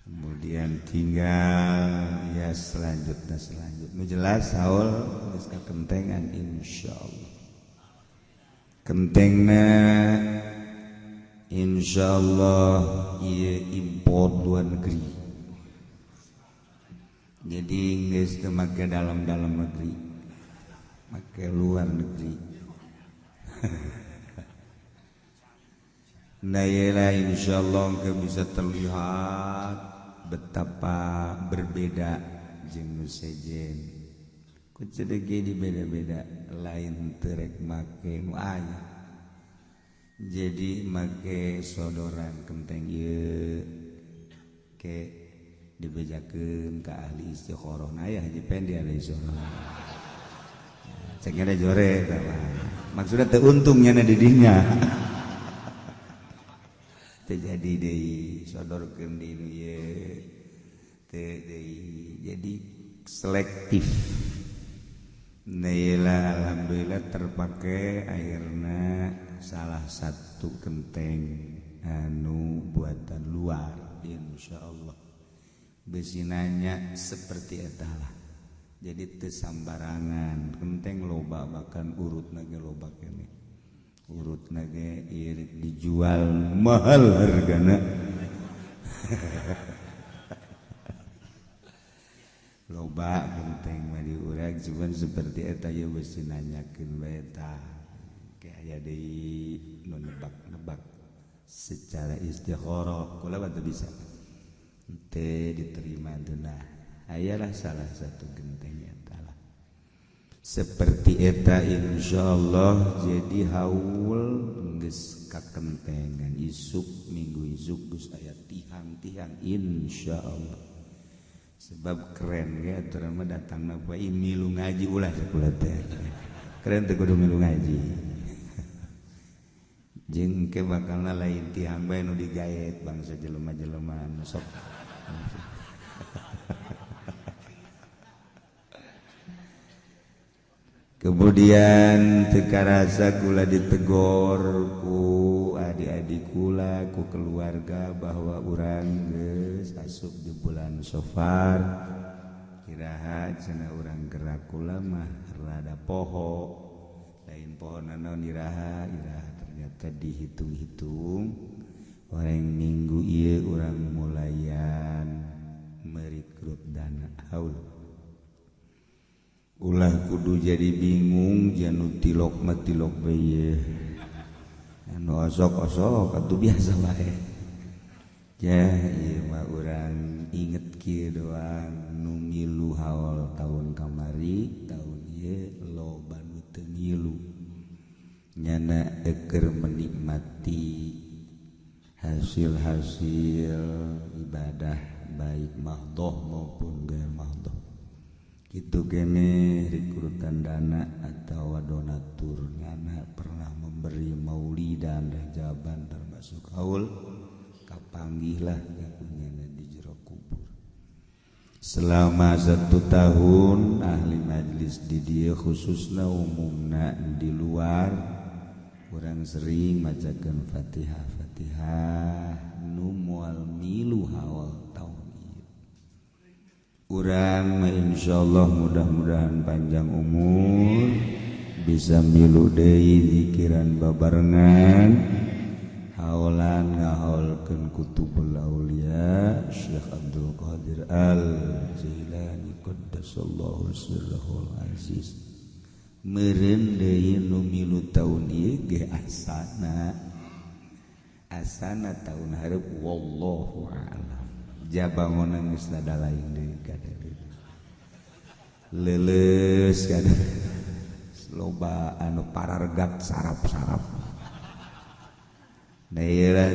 Kemudian tinggal ya selanjutnya selanjutnya jelas haul geus kakentengan insyaallah. Kentengna insyaallah ieu impor luar negeri. Jadi geus teu make dalam-dalam negeri, make luar negeri. Nah iyalah insyaallah ke bisa terlihat betapa berbeda jeung nu sejen. Ku cedege di beda-beda lain terek make nu aya. Jadi make sodoran kenteng ieu ke dibejakeun ka ahli istikharah. Nah ya Haji Pendi ahli istikharah. Ceknya da jore eta mah. Maksudna teu untung nya di dinya. Teu jadi deui sodorkeun di nu ieu. Teu deui. Jadi selektif. Nah iyalah alhamdulillah terpakai akhirna salah satu kenteng anu buatan luar insyaallah. Besinanya seperti etalah. Jadi teu sambarangan kenteng loba bahkan urutna ge loba keneh. Urutna ge ieu dijual mahal hargana. Loba kenteng mah diurag cuman seperti eta ieu besi nanyakeun bae tah. Ke aya deui nu nebak-nebak secara istikharah kula mah teu bisa. Teu diterima nah ayalah salah satu genteng eta lah. Seperti eta insyaallah jadi haul geus kakentengan isuk minggu isuk geus aya tihang-tihang insyaallah. Sebab keren ge aturan mah datangna poe milu ngaji ulah sakulah teh. Keren teh kudu milu ngaji. Jeung ke bakalna lain tihang bae nu digaet bangsa jelema-jelema nu sok. Kemudian teu karasa kula ditegor ku adik-adik kula ku keluarga bahwa urang geus asup di bulan Safar. Iraha cenah urang gerak kula mah rada poho. Lain poho nanaon iraha, iraha ternyata dihitung-hitung orang minggu ieu urang mulayan merekrut dana haul. Ulah kudu jadi bingung janu tilok mah tilok bae. Anu osok-osok atuh biasa bae. Ya ieu mah urang inget kieu doang nu milu haul tahun kamari tahun ieu loba nu teu ngilu. Nyana eker menikmati hasil-hasil ibadah baik mahdoh maupun gair mahdoh. Kitu kene rekrutan dana atau donatur nyana pernah memberi maulidan rajaban termasuk haul kapanggihlah nyana di jero kubur. Selama 1 tahun ahli majelis di dieu khususna umumna di luar urang sering macakeun Fatihah Fatihah nu moal milu haul taun ieu. Urang insyaallah mudah-mudahan panjang umur bisa milu deui zikiran babarengan haul Haolan ngaholkeun Kutubul Aulia Syekh Abdul Qadir Al-Jailani qaddasallahu sirrahul aziz. Meureun deui nu milu taun ieu ge asana. Asana taun hareup wallahu a'lam. Jabangonan geus rada lain deui kada. Leuleus kada. Loba anu parargak sarap-sarap. Nah,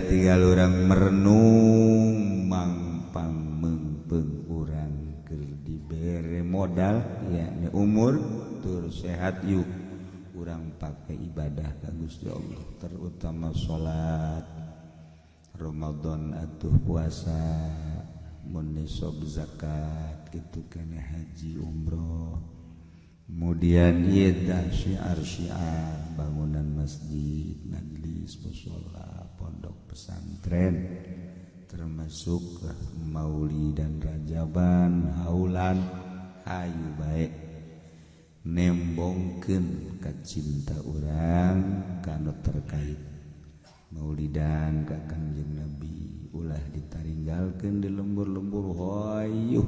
tinggal orang merenung mangpang mengpeng urang keur dibere modal yakni umur tur sehat yuk urang pakai ibadah ka Gusti Allah terutama salat Ramadan atuh puasa mun nisab zakat kitu keneh haji umroh kemudian ieu tah syiar-syiar bangunan masjid majelis musholla pondok pesantren termasuk maulid dan rajaban haulan hayu bae nembongkeun ka cinta urang kana terkait maulidan ka Kangjeng Nabi ulah ditaringgalkeun di lembur-lembur hoyuh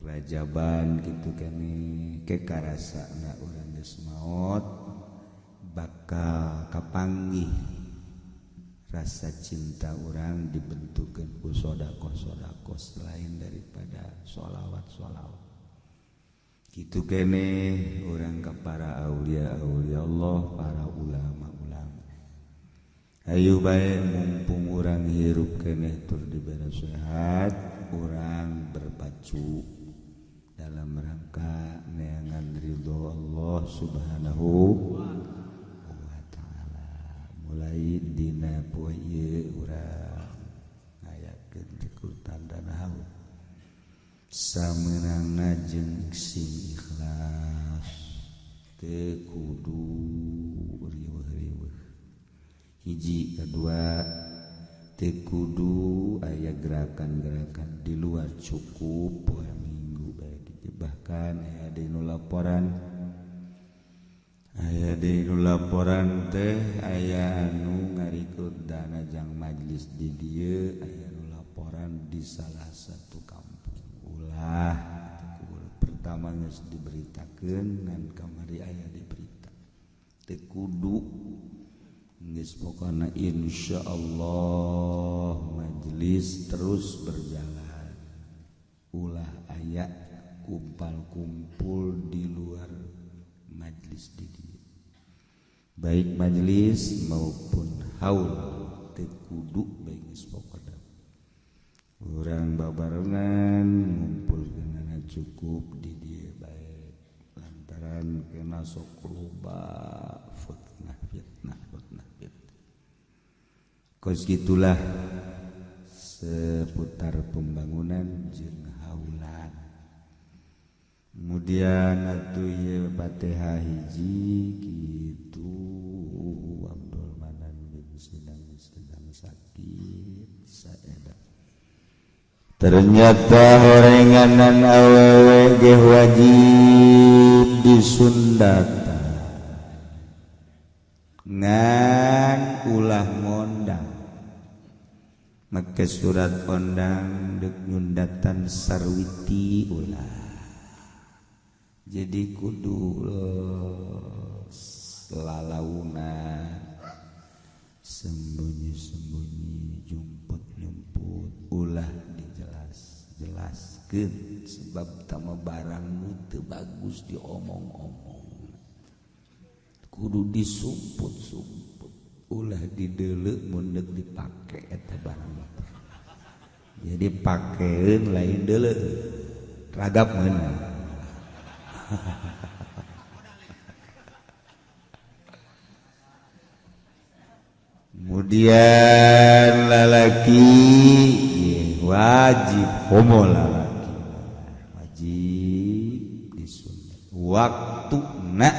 rajaban kitu kene ke karasana urang geus maot bakal kapanggih rasa cinta orang dibentukkan ku sodakoh-sodakoh selain daripada sholawat-sholawat gitu kene orang ke para aulia-aulia Allah para ulama-ulama ayo bae mumpung orang hirup kene tur diberi sehat orang berpacu dalam rangka neangan ridho Allah subhanahu wa ta'ala mulai dina poe ieu urang ngayakeun rekrutan dana haul samenangna jeung sing ikhlas teu kudu riweuh-riweuh hiji kadua teu kudu aya gerakan-gerakan di luar cukup poe Minggu bae kitu bahkan aya dinu laporan aya di laporan teh aya anu ngarikut dana jang majlis di dieu aya nu laporan di salah satu kampung ulah pertama geus diberitakeun ngan kamari aya diberita teu kudu geus pokona insyaallah majelis terus berjalan ulah aya kumpul-kumpul di luar majelis di dieu baik majelis maupun haul teu kudu bae geus pokona urang babarengan ngumpul geunana cukup di dieu bae lantaran kena sok loba fitnah fitnah fitnah fitnah kos gitulah seputar pembangunan jeung haulan. Kemudian atuh ieu Fatihah hiji kitu Abdul Manan bin sedang sedang sakit saeda. Ternyata horenganan awewe ge wajib disundatan ngan ulah ngondang make surat ondang deuk nyundatan sarwiti ulah. Jadi kudu lalauna sembunyi-sembunyi jumput-jumput ulah dijelas-jelaskeun sebab tama barang nu teu bagus diomong-omong kudu disumput-sumput ulah dideuleu mun deuk dipake eta barang. Jadi pakeun lain deuleu ragap meunang. Kemudian lalaki wajib homo lalaki wajib disunat waktuna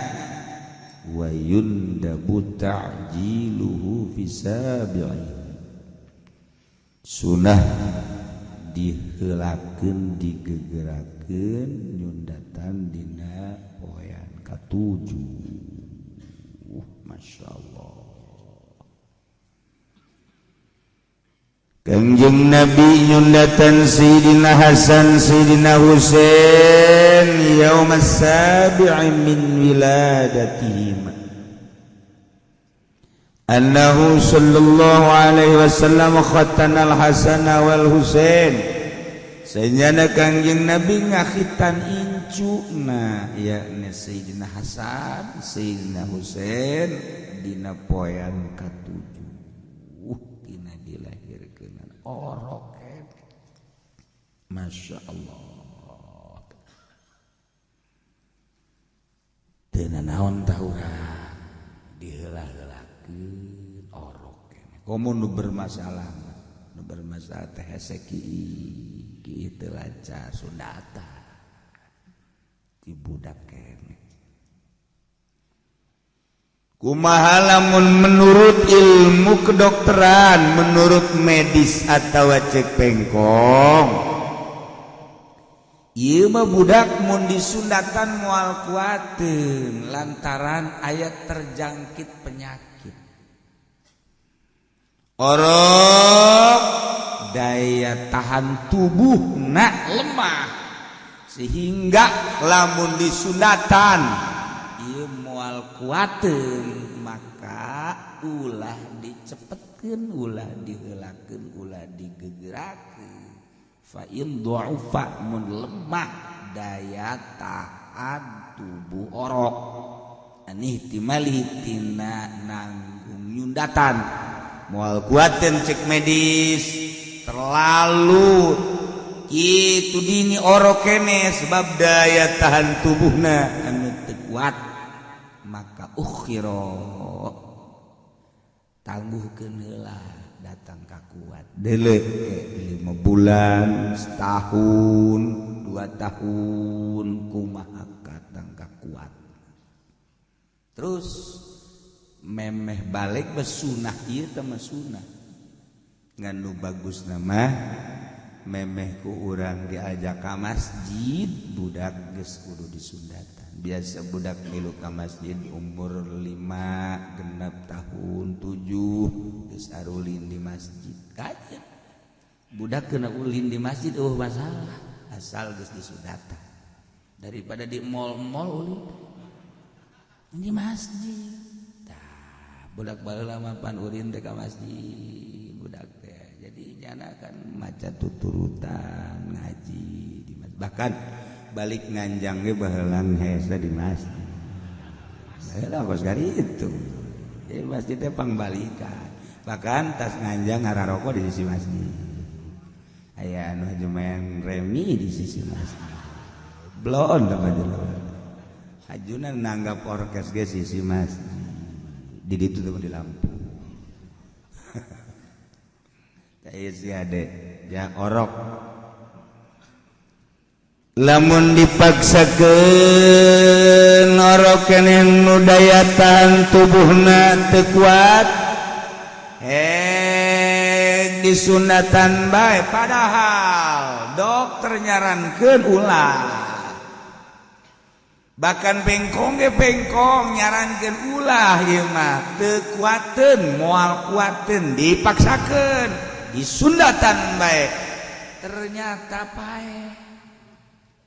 wa yundabu ta'jiluhu fi sabi'i sunah diheulakeun digegerakeun nyundatan dina poean katujuh. Masya Allah. Kangjeng Nabi nyundatan Sayyidina Hasan Sayyidina Husain yaumas sabi'i min wiladatihim annahu sallallahu alaihi wasallam khatana al-Hasan wal Husain. Sanyana Kangjeng Nabi ngakhitan incuna yakni Sayyidina Hasan Sayyidina Husain dina poean katujuh tina dilahirkeun orok. Masya Allah. Teu nanaon tah urang diheula-heulakeun orok keneh. Komo nu bermasalah, nu bermasalah teh hese kieu teu lancar sundata. Ti budak keneh. Kumaha lamun menurut ilmu kedokteran, menurut medis atawa cek pengkong, ieu mah budak mun disundatan moal kuateun lantaran aya terjangkit penyakit. Orok daya tahan tubuhna lemah sehingga lamun disundatan ieu moal kuateun, maka ulah dicepetkeun, ulah diheulakeun, ulah digegerakeun. Fa in du'afa mun lemah daya tahan tubuh orok anih timali tina nanggung nyundatan moal kuateun cek medis terlalu kitu dini orok kene sebab daya tahan tubuhna anu teu kuat, maka ukhira tangguhkeun heula datang ka kuat dele 5 bulan setahun 2 tahun kumaha datang ka kuat. Terus memeh balik besunah ieu teh mah sunah ngan nu bagusna mah memeh ku urang diajak ka masjid budak geus kudu disundatan. Biasa budak milu ka masjid umur 5 genep tahun 7 geus arulin di masjid. Kaca budak kena ulin di masjid eueuh masalah asal geus disundatan daripada di mall-mall ulin di masjid. Tah budak baheula mah pan ulin teh ka masjid budak teh. Jadi nyana kan maca tuturutan ngaji di masjid. Bahkan balik nganjang ge baheula hese di masjid. Baheula kos itu. Jadi masjid teh pangbalikan. Bahkan tas nganjang ngararoko di sisi masjid. Aya anu main remi di sisi masjid. Bloon tah jelema. Hajuna nanggap orkes ge sisi masjid. Di ditu teh di lampu. Tah ieu si ade ja orok. Lamun dipaksakeun orok keneh nu daya tahan tubuhna teu kuat disunatan bae padahal dokter nyarankeun ulah. Bahkan bengkong ge bengkong nyarankeun ulah ieu mah teu kuateun moal kuateun dipaksakeun disundatan bae. Ternyata paeh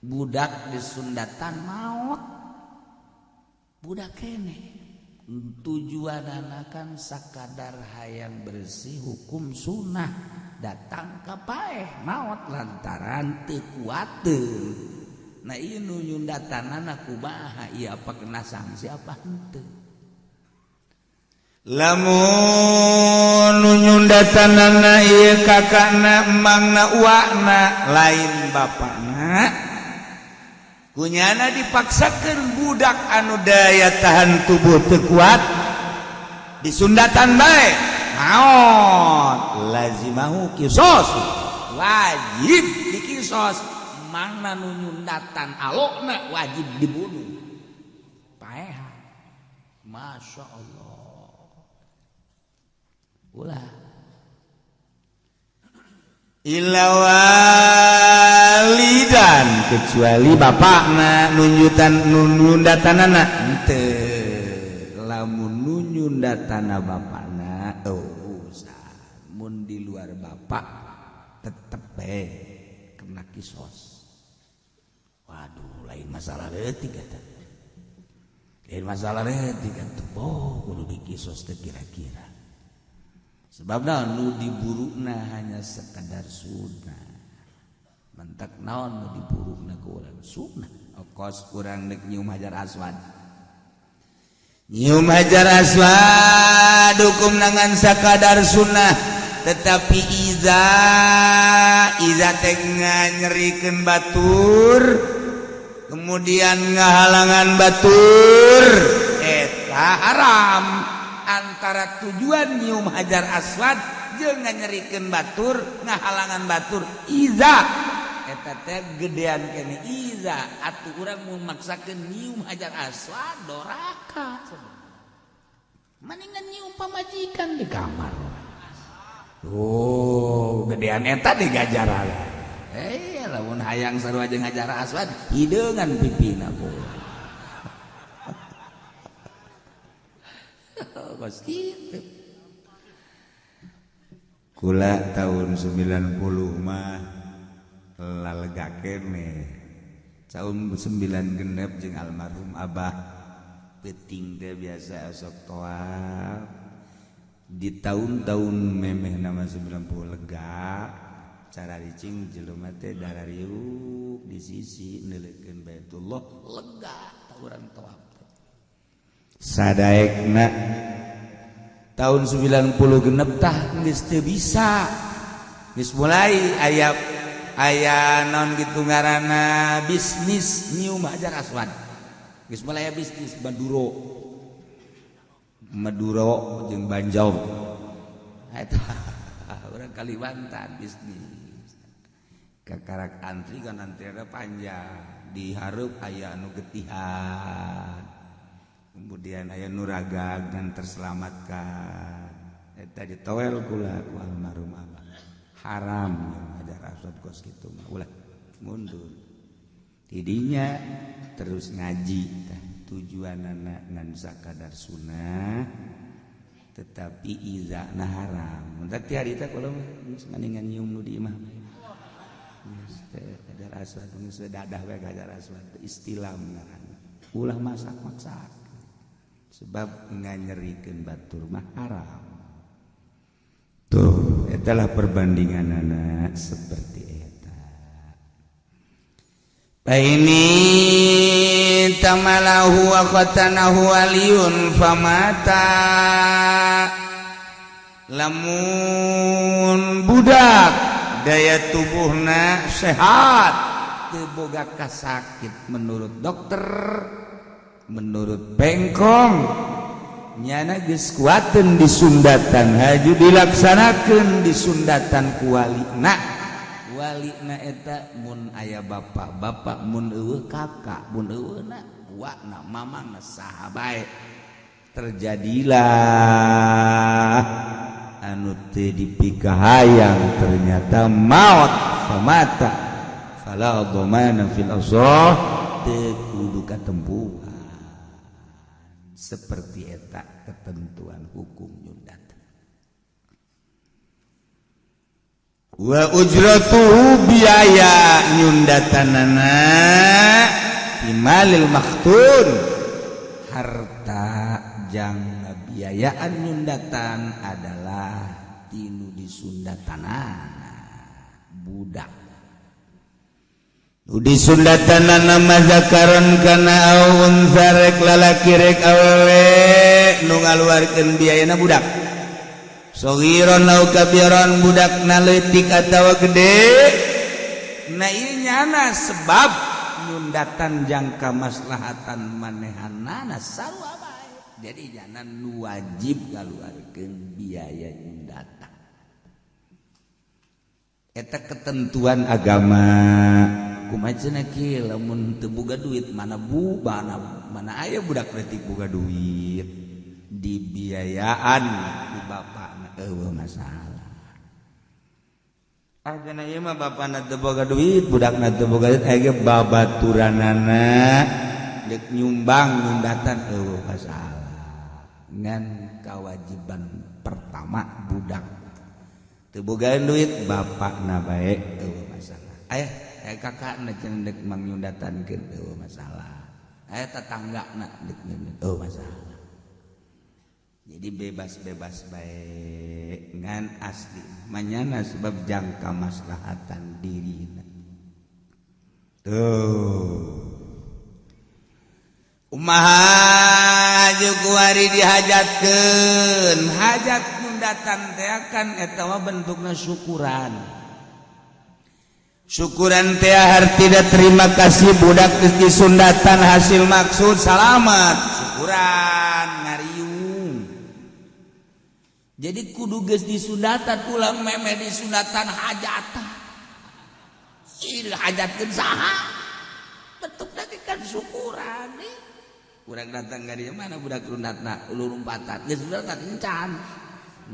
budak disundatan maot. Budak kene tujuanana kan sakadar hayang bersih hukum sunnah datang ka paeh maot lantaran teu kuateun. Nah ieu nu nyundatanana kumaha ieu apa kena sanksi apa henteu? Lamun nu nyundatanana ieu kakakna emangna uakna lain bapakna kunyana dipaksakeun budak anu daya tahan tubuh teu kuat disundatan bae maot lazimahu kisos wajib dikisos mangna nu nyundatan alokna wajib dibunuh paeh. Masya Allah ulah illa walidan kecuali bapakna nunjutan nundatanana henteu lamun nunyundatana bapakna urusan mun di luar bapak Bae kena kisos. Waduh, lain masalah leutik eta. Lain masalah leutik atuh. Oh, kudu dikisos teh kira-kira. Sebab naon nu diburukna hanya sekadar sunnah. Mentak naon nu diburukna ku urang sunnah. Kos urang deuk nyium Hajar Aswad. Nyium Hajar Aswad hukum nangan sakadar sunnah, tetapi iza iza teh nyerikeun batur, kemudian ngahalangan batur, eta haram. Antara tujuan nyium Hajar Aswad jeung nyerikeun batur, ngahalangan batur, iza eta teh gedean kene iza atuh urang mun maksakeun nyium Hajar Aswad doraka. Mendingan nyium pamajikan di kamar. Oh, gedean eta di gajaran. Lamun hayang sarua jeung Hajar Aswad hideungan pipina ku. Kos kitu. Kula tahun 90 mah lalega kene. Tahun 9 genep jeung almarhum abah peuting teh biasa sok toa. Di tahun-tahun memeh nama 90 lega cara ricing jelema teh darariuk di sisi neulekeun Baitullah lega urang toa. Sadaekna tahun 90 genep tah geus teu bisa. Geus mulai aya aya naon gitu ngaranna bisnis nyium Hajar Aswad. Geus mulai aya bisnis Maduro. Maduro jeung Banjau. Eta urang Kalimantan bisnis. Kakarak antri kan antrianna panjang. Dihareup aya anu getihan. Kemudian aya nu ragag dan terselamatkan. Eta ditowel kula ku almarhum abah. Haram yang Hajar Aswad kos kitu mah ulah mundur. Tidinya terus ngaji tah tujuanana ngan sakadar sunnah tetapi izana haram. Mun teh harita kula mah geus maningan nyium nu di imah. Geus teh Hajar Aswad geus dadah we Hajar Aswad istilam ngaranna. Ulah masak-masak. Sebab nganyerikeun batur mah haram. Tuh, etalah perbandingan anak seperti eta. Ini tamalahu wa qatanahu aliyun famata. Lamun budak daya tubuhna sehat, teu boga kasakit menurut dokter, menurut bengkong, nyana geus kuateun disundatan haju dilaksanakeun disundatan ku walina. Walina eta mun aya bapak-bapak, mun eueuh kakak, mun eueuhna uakna, mamangna saha bae. Terjadilah anu teu dipikahayang ternyata maut famata fala dhamana fil asah teu kudu katempuhan. Seperti eta ketentuan hukum nyundatan. Wa ujratuhu biaya nyundatanana imalil maktun harta jang biayaan nyundatan adalah tinu disundatanana budak. Disundatanana mazakaron kana au unsa rek lalaki rek awewe nu ngaluarkeun biayana budak. Sogiron au kabiron budakna leutik atawa gede. Nah ieu nyana sebab nyundatan jangka maslahatan manehanana sarua bae. Jadi nyana nu wajib ngaluarkeun biaya nyundatan. Eta ketentuan agama. Kumaha cenah kieu lamun teu boga duit mana bu mana mana aya budak leutik boga duit dibiayaan ku bapakna eueuh masalah. Ah cenah ieu mah bapakna teu boga duit budakna teu boga duit aya ge babaturanana deuk nyumbang nyundatan eueuh masalah. Ngan kawajiban pertama budak Teu bogaan duit bapakna bae eueuh masalah. Aya kakakna cenah deuk mangyundatankeun eueuh masalah. Aya tetanggana deuk eueuh masalah. Jadi bebas-bebas bae ngan asli manyana sebab jangka maslahatan dirina. Tuh. Kumaha jeung kuari dihajatkeun, hajat nyundatan teh kan eta mah bentukna syukuran. Syukuran teh hartina terima kasih budak geus disundatan hasil maksud salamat. Syukuran ngariung. Jadi kudu geus disundatan ulang meme disundatan hajatan. Ih hajatkeun saha? Bentukna kan syukuran nih. Urang datang ka dieu mana budak sundatna ulurumpatan geus sundatan encan.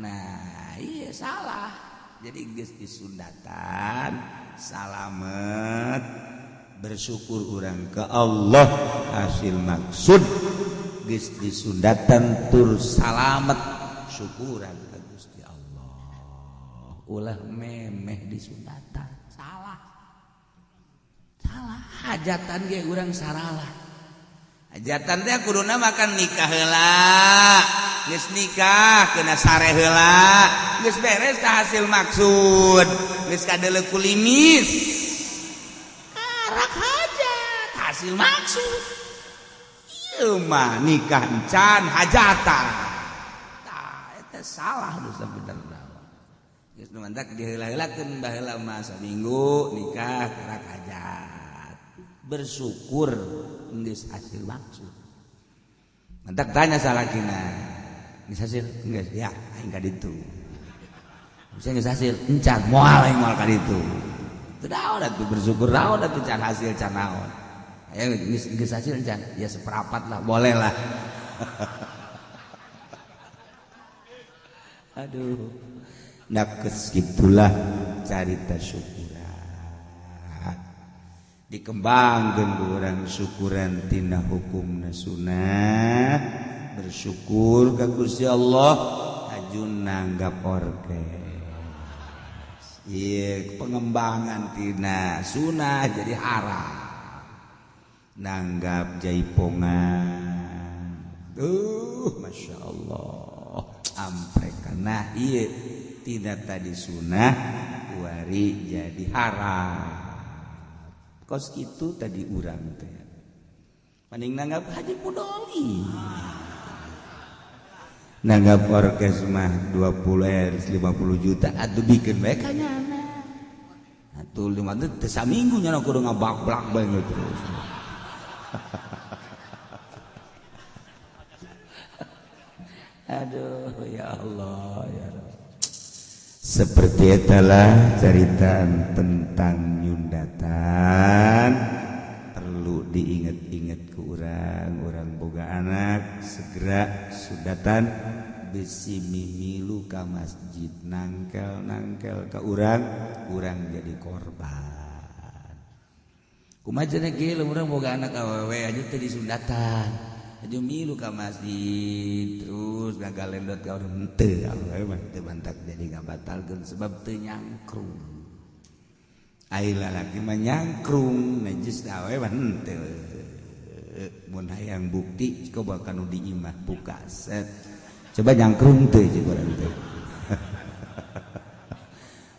Nah, iya salah. Jadi geus disundatan salamet bersyukur urang ke Allah hasil maksud geus disundatan tur salamet syukuran ka Gusti Allah. Ulah memeh disundatan salah. Salah hajatan ge urang saralah. Hajatan teh kuduna makan nikah heula. Geus nikah kena sare heula. Geus beres ka hasil maksud. Geus kadeuleu kulimis. Karak hajat hasil maksud. Ieu mah nikah encan hajatan. Tah eta salah nu sabenerna. Geus nu mantak diheula-heulakeun baheula mah saminggu nikah karak hajat. Bersyukur geus hasil maksud. Mantak tanya salakina, geus hasil geus ya aing ka ditu. Bisa geus hasil encan moal aing moal ka ditu. Teu naon atuh bersyukur naon atuh can hasil can naon. Aya geus hasil encan ya seperapat lah boleh lah. Aduh. Nah gitulah carita syukuran. Dikembangkeun ku urang syukuran tina hukumna sunah, bersyukur ka Gusti Allah ajun nanggap orkes. Ieu pengembangan tina sunah jadi haram. Nanggap jaipongan. Masya Allah. Amprekan. Nah ieu tina tadi sunah kuari jadi haram. Kos itu tadi urang teh. Mending nanggap Haji Pudoli. Nanggap orkes mah 20 50 juta atuh bikin bae kanyana. Atuh lima teh saminggu nya kudu ngabak-blak bae terus. Aduh ya Allah ya Rabb. Seperti itulah ceritaan tentang nyundatan. Perlu diingat-ingat ke orang boga anak segera sundatan besi mimilu ka masjid nangkel-nangkel ke urang jadi korban. Kumaha cenah kieu urang boga anak awewe aja teh disundatan. Aja milu ka masjid terus ngagalendot ka urang henteu awewe mah teu bantak jadi ngabatalkeun sebab teu nyangkrung. Ai lalaki mah nyangkrung najis awewe mah henteu. Mun hayang bukti coba kanu di imah buka set. Coba nyangkrung teu jeung urang teh.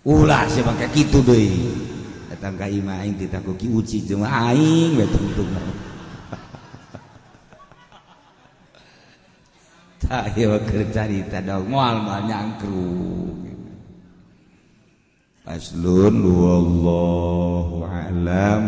Ulah sia make kitu deui. Datang ka imah aing titah ku Ki Uci jeung aing we tungtung. Ayo kercarita dong moal moal nyangkrung. Aslun wallahu a'lam.